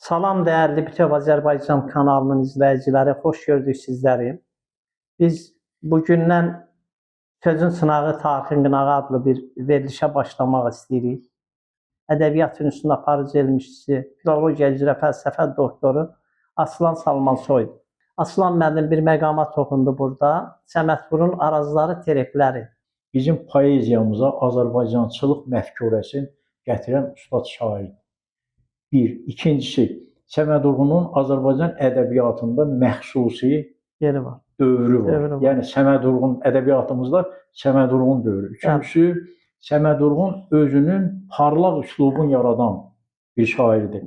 Salam dəyərli Bütöv Azərbaycan kanalının izləyiciləri, xoş gördük sizləri. Biz bugündən Sözün Sınağı, Tarixin Qınağı adlı bir verilişə başlamaq istəyirik. Ədəbiyyat Institutunun aparıcı elm işçisi, filologiya üzrə fəlsəfə doktoru Aslan Salmansoy. Aslan müəllim bir məqama toxundu burada. Səməd Vurğun Arazları, Terekləri. Bizim poeziyamıza Azərbaycançılıq məfkurəsini gətirən ustad şairdir. Bir. İkincisi, Səməd Vurğunun Azərbaycan ədəbiyyatında məxsusi Yeri var. dövrü var. Dövrü var. Yəni Səməd Vurğun ədəbiyyatımızda Səməd Vurğun dövrü. Üçüncüsü, Səməd Vurğun özünün parlaq üslubunu yaradan bir şairdir.